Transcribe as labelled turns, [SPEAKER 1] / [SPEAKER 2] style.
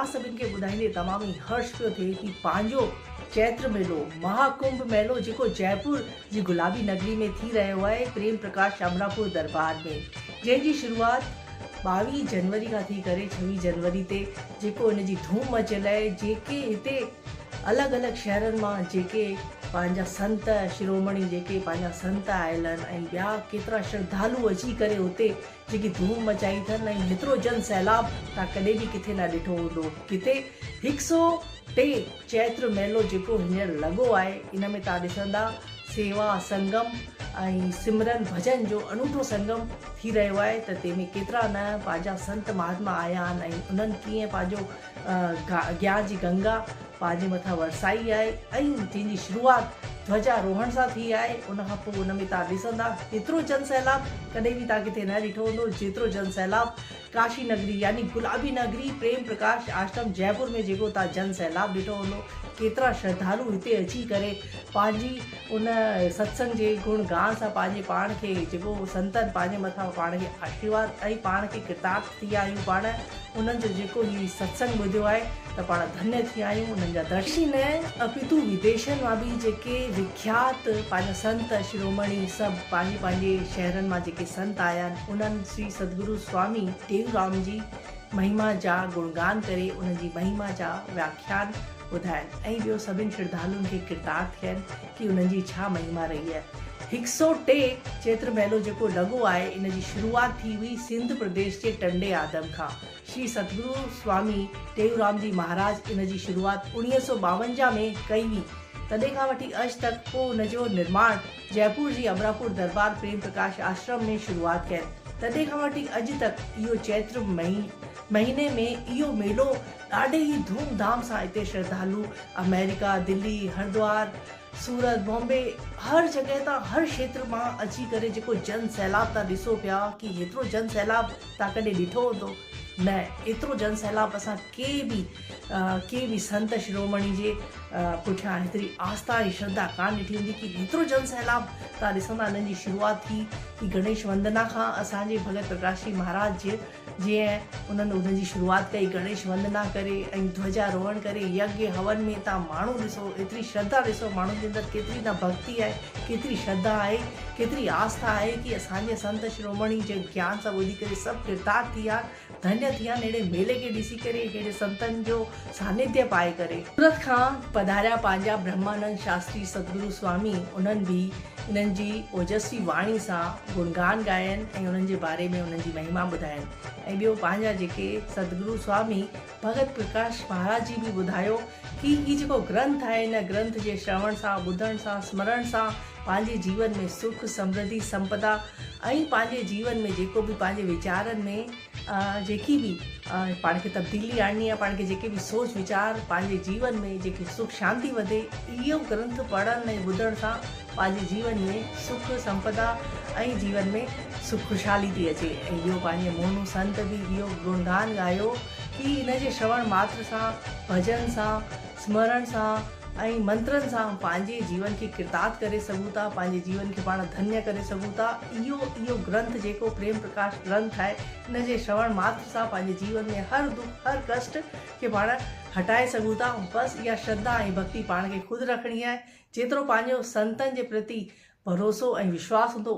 [SPEAKER 1] توهان سڀن کي ٻڌائيندي تمام ئي هرش پيو ٿئي ڪي پنهنجو چيتر ميلو، مها ڪنڀ ميلو جيڪو جئپور جي گلابي نگري ۾ ٿي رهيو آهي پريم پرڪاش امراپور دربار ۾ جنهن جي شروعات 22 جنوري کان ٿي ڪري 26 جنوري تي جيڪو ان جي ڌوم مچيل آهي جيڪي هتي الڳ الڳ شهرن مان جيڪي پنهنجا سنت شرومڻي جيڪي پنهنجا سنت آيل آهن ۽ ٻيا ڪيترا شرڌالو اچي ڪري اتي جيڪي ڌوم مچائي اٿن ۽ هيترو جن سيلاب تان ڪڏهن به ڪٿي نه ڏٺو هوندو ڪٿي هڪ سو ٽي چيتر ميلو جيڪو هينئر لڳو آهي ان ۾ تان ڏسندا سيوا سنگم ۽ سمرن ڀڄن جو انوٺو سنگم ٿي رهيو آهي ته تنهن ۾ ڪيترا نه پنهنجا سنت مهاتما آيا آهن ۽ انهن ڪيئن پنهنجو گيان جي گنگا پنهنجي مٿان ورسائي آهي ۽ جنهن جي شروعات ڌوجا روهڻ سان ٿي آهي ان کان پوء ان ۾ توهان ڏسندا ايترو جن سيلاب ڪڏهن به توهان ڪٿي نه ڏٺو هوندو جيترو جن سيلاب ڪاشي نگري يعني گلابي نگري پريم پرڪاش آشرم جئپور ۾ جيڪو توهان جن سيلاب ڏٺو هوندو ڪيترا شرڌالو هتي اچي ڪري پنهنجي ان ستسنگ جي گڻ گان سان پنهنجي پاڻ کي جيڪو سنتن پنهنجي مٿان پاڻ کي آشيرواد ۽ پاڻ کي ڪرتارٿ ٿي ويا آهيون پاڻ انهن جو جيڪو هي ستسنگ ٻڌيو آهي ته پاڻ ڌنيه ٿي ويا آهيون انهن جا درشن نه اپيتو وديشن مان به جيڪي وکيات پنهنجا سنت شرومڻي سڀ پنهنجي پنهنجي شهرن مان جيڪي سنت آيا آهن انهن شري ستگرو سوامي ٽيئونرام جي مهما جا گڻگان ڪري انهن جي مهما جا وياکيان ٻڌائن ۽ ٻيو سڀن شرڌالن کي ڪرتارٿ ڪين ڪي انهن جي ڇا مهما رهي آهي. هڪ سو ٽي چيتر ميلو جيڪو لڳو آهي ان جي شروعات ٿي هئي سنڌ پرديش جي ٽنڊي آدم کان. شري ستگرو سوامي ٽيئونرام جي مهاراج ان جي شروعات اوڻيهه سو ٻاونجاهه ۾ ڪئي هئي. تڏهن کان وٺي اڄ تڪ پوء ان جو نرماڻ جئپور جي امراپور دربار پريم پرڪاش آشرم ۾ شروعات ڪين. تڏهن کان وٺي اڄ تڪ اهو چيتر مهيني ۾ اهو ميلو ڏاڍي ئي ڌوم ڌام سان اتي شرڌالو آمريڪا، دلي، هردوار، سورت، بامبي هر جڳهه تان هر کيتر مان اچي ڪري جيڪو جن سيلاب تان ڏسو پيا ڪي هيترو جن سيلاب تان ڪڏهن ڏٺو هوندو نه ايترو جن سيلاب اسان ڪي به ڪي به سنت شرومڻي جي پٺيان هيتري آسٿا ۽ شرڌا ڪانه ڏٺي هوندي ڪي هيترو جن سيلاب تان ڏسندا انهن جي شروعات ٿي ڪي گڻيش وندنا کان اسان جي ڀڳت پرڪاش جي مهاراج جي جيئن انهن ان جي شروعات ڪئي، گڻيش وندنا ڪري ۽ ڌوجا روهڻ ڪري يگيه هون ۾ تان ماڻهو ڏسو ايتري شرڌا ڏسو ماڻهن جي اندر ڪيتري نه ڀڳتي آهي ڪيتري شرڌا آهي ڪيتري آسٿا آهي ڪي اسان جي سنت شرومڻي جي گيان سان ٻڌي ڪري سڀ ڪرتارٿ ٿي ويا ڌنيه ٿي ويا اهڙي ميلي کي ڏسي ڪري اهڙي سنتن جو سانڌيه پائي ڪري. سورت کان پڌاريا پنهنجا برهمانند شاستري ستگرو سوامي انهن به انهن جي اوجسوي واڻي سان گڻگان ڳائين ۽ انهن جي باري ۾ انهن جي مهما ٻڌائين ۽ ٻيو پنهنجا جيڪي ستگرو سوامي ڀڳت پرڪاش مهاراج جي به ٻڌايو ڪي هي جيڪو گرنٿ آهي ان گرنٿ جي شروڻ سان ٻڌڻ سان سمرڻ سان پنهنجي جيون ۾ سک سمرڌي سمپدا ۽ پنهنجي جيون ۾ جيڪو به پنهنجي ويچارن ۾ جيڪي به پاڻ کي تبديلي آڻڻي آهي پاڻ کي جيڪي به سوچ ويچار پنهنجي جيون ۾ جيڪي سک شانتي وڌي اهو گرنٿ پڙهڻ ۽ ٻڌڻ سان پنهنجي جيون ۾ سک سمپدا ۽ جيون ۾ سک خوشحالي ٿي اچي ۽ ٻيو پنهنجي مونو سنت به اهو گڻگان ڳايو ڪي ان جي شروڻ ماتر سان ڀڄن سان سمرڻ سان ۽ منترن سان پنهنجي جيون کي ڪرتارٿ ڪري سگهون ٿا، پنهنجي جيون کي پاڻ ڌنيه ڪري سگهون ٿا. اهو اهو گرنٿ جيڪو پريم پرڪاش گرنٿ آهي، ان جي شروڻ ماتر سان پنهنجي جيون ۾ هر دک هر ڪشٽ کي پاڻ هٽائي سگهون ٿا. بس اها شرڌا ۽ ڀڳتي پاڻ کي خود رکڻي آهي. جيترو پنهنجو سنتن جي پرتي ڀروسو ۽ وشواس هوندو.